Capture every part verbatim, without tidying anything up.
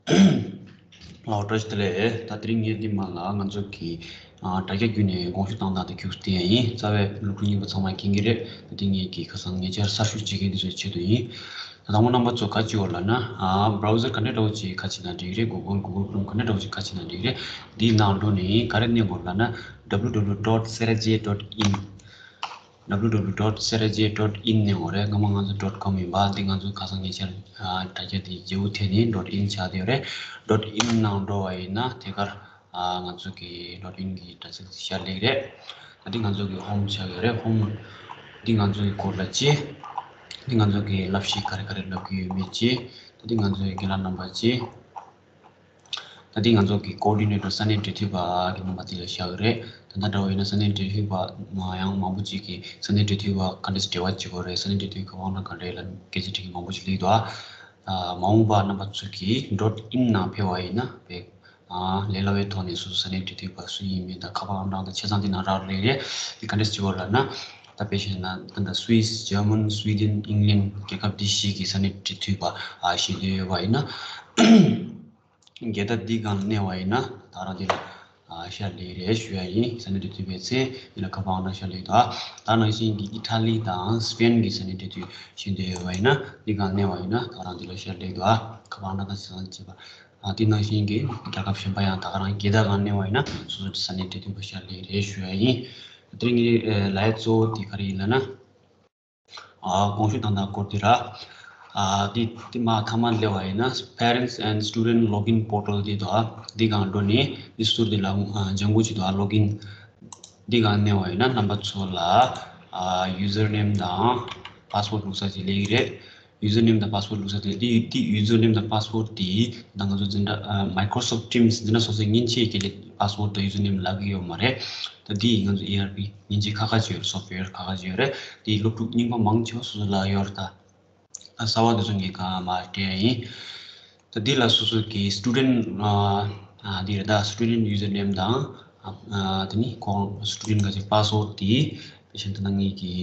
ལགས་བཀྲ་ཤིས་བདེ་ལེགས། ད་དེ་རིང་ངས་འདི་མ་ལ་ང་ཚོ་གི་ཨ་དྲ་རྒྱ་བརྒྱུད་ནས་དགོངས་ཞུ་བཏང་སྟངས་དེ་ཁྱུག་ཙམ་བསྟན་ཡ་ཡིན། རྩ་བའི་སློབ་ཕྲུག་རྙིང་པ་ཚང་མ་མཁྱེན་གྱི་རེད། ད་དེ་ངས་ཀྱི་ཁ་སང་ཉེ་ཆར་གསར་ཞུགས་བྱེད་མཁན་དེ་ཚོའི་ཆེད་དུ་ཡིན། ད་དང་པོ་རྣམ་པ་ཚོ་ག་ཅི་ཡོད་ལབ་ན། ཨ་browser ག་འདྲ་འདྲ་བོ་ཅིག་ཁ་ཕྱེ་ན་འགྲིག་རེད། Google Google Chrome ག་འདྲ་འདྲ་བོ་ཅིག་ཁ་ཕྱེ་ན་འགྲིག་རེད། འདིའི་ནང་འགྲོ་ནས་ག་རེ་གནོན་དགོས་ལབ་ན། www dot seraje dot in www dot seraje dot in གནོན་དགོས་རེད། སྔ་མ་ང་ཚོ་dot com ཡིན་པ། འདི་ང་ཚོ་ཁ་སང་ཉེ་ཆར་ཨ་དྲ་རྒྱ་དེ་བརྗེ་པོ་ཐེབས་ནས་dot in ཆགས་བསྡད་ཡོད་རེད། dot in ནང་འགྲོ་བ་ཡིན་ན་དེ་གར་ཨ་ང་ཚོ་གི་dot in གི་དྲ་ཚིགས་ཤར་སླེབས་རེད། ད་འདི་ང་ཚོ་གི་home ཆགས་ཡོད་རེད། home འདི་ང་ཚོ་གི་སྐོར་ལ་ཅི། འདི་ང་ཚོ་གི་བསླབ་གཞི་ག་རེ་ག་རེ་བསླབ་ཀྱི་ཡོད་མེད་ཅི། ད་འདི་ང་ཚོ་གི་རྒན་ལགས་རྣམ་པ་ཅི། ད་འདི་ང་ཚོ་གི་coordinator ས་གནས་འབྲེལ་མཐུད་པ་གི་རྣམ་པ་འདི་ལ་བཞག་གི་རེད། ད་ལྟ་འདྲ་བོ་ཡིན་ན་ས་གནས་འབྲེལ་མཐུད་པ་མ་ཡང་མང་པོ་ཅིག་གིས་ས་གནས་འབྲེལ་མཐུད་པ་ག་འདྲས་འབྲེལ་བ་བྱེད་དགོས་རེད། ས་གནས་འབྲེལ་མཐུད་ཁ་པར་ནང་ག་འདྲས་ལ་སྐད་ཆ་དྲི་མཁན་མང་པོ་ཅིག་སླེབས་འདུག་ཨ། མ་འོངས་པ་རྣམ་པ་ཚོ་གིས་dot in ནང་ཕེབས་པ་ཡིན་ན་བས་ལས་སླ་བའི་ཐོག་ནས་སོ་སོ་ས་གནས་འབྲེལ་མཐུད་པ་སུ་ཡིན་མིན་དང་ཁ་པར་ཨང་གྲངས་དང་ཆ་ཚང་འདི་ནང་རག་ལས་རེད། འདི་ག་འདྲས་བྱེད་དགོས་ལབ་ན། ད་དཔེ་བཞག་ན་ད་ལྟ་Swiss German Sweden England རྒྱལ་ཁབ་འདི་བཞི་གི་ས་གནས་འབྲེལ་མཐུད་པ་ཨ་ཤེས་འདོད་ཡོད་པ་ཡིན་ན། རྒྱལ་དར་འདི་སྒང་ལ་གནོན་པ་ཡིན་ན་ད་རང་འདི་ལ་ཨ་ཤར་སླེབས་རེད་ཞུ་ཡ་ཡིན། ས་གནས་འབྲེལ་མཐུད་པའི་ཚེ་འདི་ལ་ཁ་པར་ཨང་གྲངས་ཤར་སླེབས་འདུག་ཨ། ད་ནང་བཞིན་གྱི་ཨི་ཐ་ལི་དང་སི་པེན་གྱི་ས་གནས་འབྲེལ་མཐུད་ཤེས་འདོད་ཡོད་པ་ཡིན་ན་འདི་སྒང་ལ་གནོན་པ་ཡིན་ན་ད་རང་འདི་ལ་ཤར་སླེབས་འདུག་ཨ། ཁ་པར་ཨང་གྲངས་དང་ཆ་ཚང་བཅས་པ། ཨ་དེ་ནང་བཞིན་གྱི་རྒྱལ་ཁབ་གཞན་པ་ཡང་ད་ག་རང་རྒྱལ་དར་སྒང་ལ་གནོན་པ་ཡིན་ན་སོ་སོ་ས་གནས་འབྲེལ་མཐུད་པ་ཤར་སླེབས་རེད་ཞུ་ཡ་ཡིན། དེ་རིང་གི་ལའེ་གཙོ་བོ་དེ་ག་རེ་ཡིན་ལབ་ན། ཨ་དགོངས་ཞུ་བཏང་སྟངས་སྐོར་དེ་ར། ཨ་དེ་དེ་མ་ཐ་མ་སླེབས་པ་ཡིན་ན་Parents and Student Login Portal དེ་འདུག་ཨ། དེ་སྒང་འགྲོ་ནས་དེ་ཟུར་དེ་ལ་ཨ་ལྗང་གུ་ཅིག་འདུག་ཨ། Login དེ་སྒང་གནོན་པ་ཡིན་ན་རྣམ་པ་ཚོ་ལ་ཨ་username དང་password བླུགས་ས་ཅིག་སླེབས་ཀྱི་རེད། Username དང་password བླུགས་ས་དེ་དེ་དེ་username དང་password དེ་ད་ང་ཚོ་འཛིན་གྲྭ་ཨ་Microsoft Teams འཛིན་གྲྭ་སོ་སོའི་མཉེན་ཆས་ཀྱི་password དང་username ལབ་ཀྱི་ཡོད་མ་རེད། ད་འདི་ང་ཚོ་ཨེ་ཨར་པི་མཉེན་ཆས་ཁག་ཁག་ཅིག་ཡོད་རེད། software ཁག་ཁག་ཅིག་ཡོད་རེད། དེའི་སློབ་ཕྲུག་རྙིང་པ་མང་ཆེ་བ་སོ་སོ་ལ་ཡོད་རེད། ད་ཨ་གསར་པ་འདི་ཚོ་ངས་གང་མ་སྤྲད་ཡ་ཡིན། ད་འདི་ལ་སོ་སོ་གི་student ཨ་ཨ་འདི་རེད། ད་student username དང་ཨ་ཨ་དེ་ནི་ཁོང་student ག་ཅིག་password དེ་དཔེ་བཞག་ན་ངེད་ཀྱི་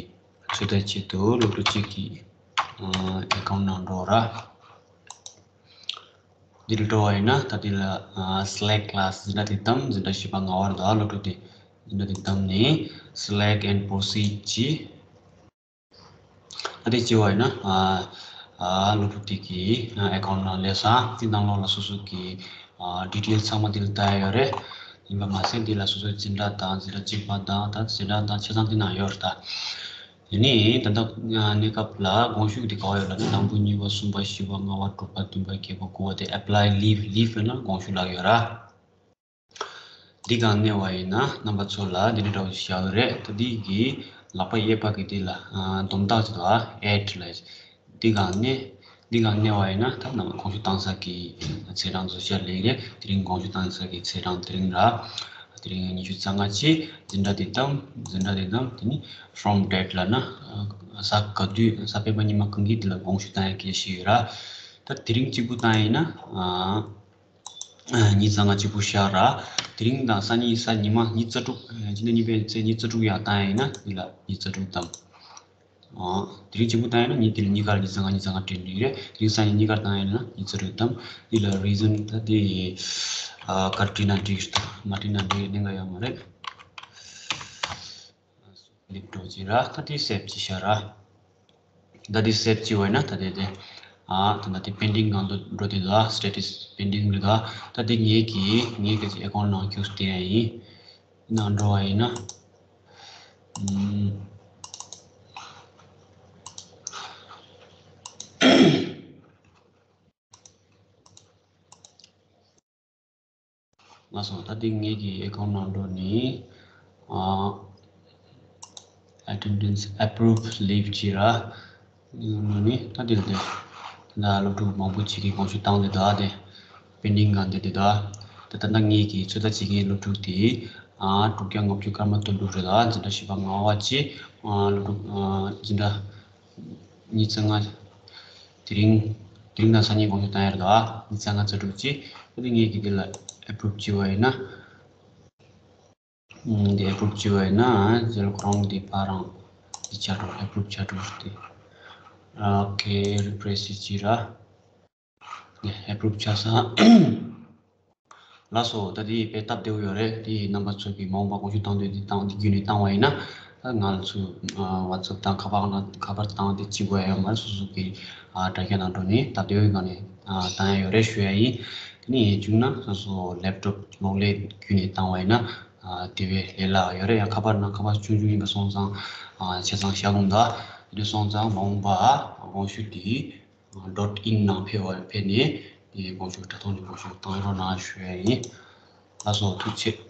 ཚོད་ལྟ་ཆེད་དུ་སློབ་ཕྲུག་གཅིག་གི་ཨ་account ནང་འགྲོ་ར། འདིར་འགྲོ་བ་ཡིན་ན་ད་འདི་ལ་ཨ་select class འཛིན་གྲྭ་དེ་བདམས། འཛིན་གྲྭ་བཞི་པ་ལྔ་པ་རེད། ད་སློབ་ཕྲུག་དེ་འཛིན་གྲྭ་དེ་བདམས་ནས་select and proceed བྱས། ད་དེ་བྱས་པ་ཡིན་ན་ཨ་ཨ་སློབ་ཕྲུག་དེ་གི་ཨ་account ནང་སླེབས་ས། དེ་ནང་ལོགས་ལ་སོ་སོ་གི་ཨ་detail ཚང་མ་འདི་ལ་བལྟ་ཡ་ཡོད་རེད། ཡིན་པ་མ་ཟད་འདི་ལ་སོ་སོའི་འཛིན་གྲྭ་དང་འཛིན་གྲྭ་གཅིག་པ་དང་ད་འཛིན་གྲྭ་དང་ཆ་ཚང་འདི་ནང་ཡོད་རེད་ད། དེ་ནས་ད་ལྟ་གནས་སྐབས་ལ་དགོངས་ཞུ་འདི་ག་པར་ཡོད་ལབ་ན་དང་པོ་གཉིས་པ་གསུམ་པ་བཞི་པ་ལྔ་པ་དྲུག་པ་བདུན་པ་བརྒྱད་པ་དགུ་པ་དེ་apply leave leave ཡོད་ན་དགོངས་ཞུ་ལབ་ཡོད་ར། འདི་སྒང་གནོན་པ་ཡིན་ན་རྣམ་པ་ཚོ་ལ་འདི་འདྲ་འདྲ་བོ་ཞིག་བཞག་གི་རེད། ད་འདི་གི་ལག་པ་གཡས་པ་གི་འདི་ལ་ཨ་སྡོམ་རྟགས་ཅིག་འདུག་ཨ། add ལབ། འདི་སྒང་གནོན། འདི་སྒང་གནོན་པ་ཡིན་ན་ད་རྣམ་པ་དགོངས་ཞུ་བཏང་ས་གི་ཚེས་གྲངས་ཚོ་ཤར་སླེབས་རེད། དེ་རིང་དགོངས་ཞུ་བཏང་ས་གི་ཚེས་གྲངས་དེ་རིང་ར། དེ་རིང་ཉི་ཤུ་རྩ་ལྔ་བྱས། འཛིན་གྲྭ་འདི་བདམས། འཛིན་གྲྭ་འདི་བདམས། དེ་ནི་from date ལབ་ན་ཨ་གཟའ་ག་དུས་གཟའ་སྤེན་པ་ཉི་མ་གང་གི་འདི་ལ་དགོངས་ཞུ་བཏང་ཡ་གི་ཞིག་ཡོད་ར། ད་དེ་རིང་གཅིག་པུ་བཏང་ཡིན་ན་ཨ་ཉིས་རྩ་ལྔ་གཅིག་པུ་ཤར་ར། དེ་རིང་དང་སང་ཉིན་གཟའ་ཉི་མ་ཉི་ཤུ་རྩ་དྲུག་ཨ་སྤྱི་ཟླ་གཉིས་པའི་ཚེས་ཉི་ཤུ་རྩ་དྲུག་ཡར་བཏང་ཡ་ཡིན་ན་འདི་ལ་ཉི་ཤུ་རྩ་དྲུག་བདམས། ཨ་དེ་རིང་གཅིག་པུ་བཏང་ཡིན་ན་ཉིན་དེ་ལ་གཉིས་ཀར་ཉིས་རྩ་ལྔ་ཉིས་རྩ་ལྔ་བྲིས་འགྲིག་རེད། དེ་རིང་སང་ཉིན་གཉིས་ཀར་བཏང་ཡིན་ན་ཉི་ཤུ་རྩ་དྲུག་བདམས། འདི་ལ་reason ད་དེ་ཨ་ག་རེ་བྲིས་ན་འགྲིག་མ་བྲིས་ན་འགྲིག་གནད་འགག་ཡོད་མ་རེད། ལེགས་འགྲོ་ཅི་ར། ད་དེ་save ཅི་ཤར་ར། ད་དེ་save ཅི་བས་ན་ད་དེ་དེ་ཨ་ད་ད་དེ་pending སྒང་དུ་འགྲོ་དེ་ལ་status pending རེད་ད། ད་དེ་ངེད་ཀྱི་ངེད་ཀྱི་account ནང་ཁྱུག་སྟེ་ཡིན། ནང་འགྲོ་བ་ཡིན་ན་ཨམ། ལགས་སོ། ད་འདི་ངེད་ཀྱི་account ནང་འགྲོ་ནས་ཨ་attendance approve leave ཅི་ར་ནི་ད་འདི་ལ་དེ་ད་སློབ་ཕྲུག་མང་པོ་ཅིག་གིས་དགོངས་ཞུ་བཏང་དེ་ད་དེ་pending སྒང་དེ་དེ་ད་ད་ད་ངེད་ཀྱི་ཚོད་ལྟ་བྱེད་མཁན་སློབ་ཕྲུག་དེ་ཨ་དྲུག་བརྒྱ་ལྔ་བཅུ་སྐར་མ་དོན་དྲུག་རེད་ད། འཛིན་གྲྭ་བཞི་པ་ལྔ་པ་ཅི་ཨ་སློབ་ཕྲུག་ཨ་འཛིན་གྲྭ་ཉི་ཤུ་རྩ་ལྔ། དེ་རིང་དེ་རིང་དང་སང་ཉིན་དགོངས་ཞུ་བཏང་ཡ་རེད་ད། ཉི་ཤུ་རྩ་ལྔ་རྩ་དྲུག་ཅི། ད་དེ་ངེད་ཀྱིས་འདི་ལ་approve བྱས་པ་ཡིན་ན། ཨམ་འདི་approve བྱས་པ་ཡིན་ན་ཨ་ཁོ་རང་འདི་ཕར་རང་འདི་བྱ་འགྲོ། approve བྱ་འགྲོ་སྟེ། okay refresh བྱས་ར། ཨེ་པུ་རུབ་ཆགས་སོང་། ལགས་སོ། ད་དེ་དཔེ་སྟབས་བདེ་པོ་ཡོད་རེད། དེ་རྣམ་པ་ཚོ་གིས་མ་འོངས་པ་དགོངས་ཞུ་བཏང་འདོད་དེ་བཏང་། དེ་བརྒྱུད་ནས་བཏང་བ་ཡིན་ན། ད་ང་ཚོ་ཨ་ཝ་ཚབ་དང་ཁ་པར་ནང་ཁ་པར་བཏང་སྟེ་བྱེད་དགོས་ཡ་ཡོད་མ་རེད། སོ་སོ་གི་ཨ་དྲ་རྒྱ་ནང་འགྲོ་ནས་སྟབས་བདེ་པོའི་སྒང་ནས་ཨ་བཏང་ཡ་ཡོད་རེད་ཞུ་ཡ་ཡིན། དེ་ནས་ཡིན་བྱུང་ན་སོ་སོ་ལེབ་ཊོབ་གློག་ཀླད་བརྒྱུད་ནས་བཏང་བ་ཡིན་ན་ཨ་དེ་བས་ལས་སླ་ཡོད་རེད། ཡང་ཁ་པར་ནང་ཁ་པར་ཆུང་ཆུང་ཡིན་པ་སོང་ཙང་ཨ་ཆ་ཚང་བཞག་དགོས་འདུག་དེ་འདྲ་སོང་ཙང་མ་འོངས་པ་དགོངས་ཞུ་དེ་ཌོཊ་ཨིན་ནང་ཕེབས་པ་ཕེབས་ནས་དེ་དགོངས་ཞུ་དྲ་ཐོག་ནས་དགོངས་ཞུ་བཏང་རོགས་གནང་ཞུ་ཡ་ཡིན། ལགས་སོ། ཐུགས་རྗེ་ཆེ།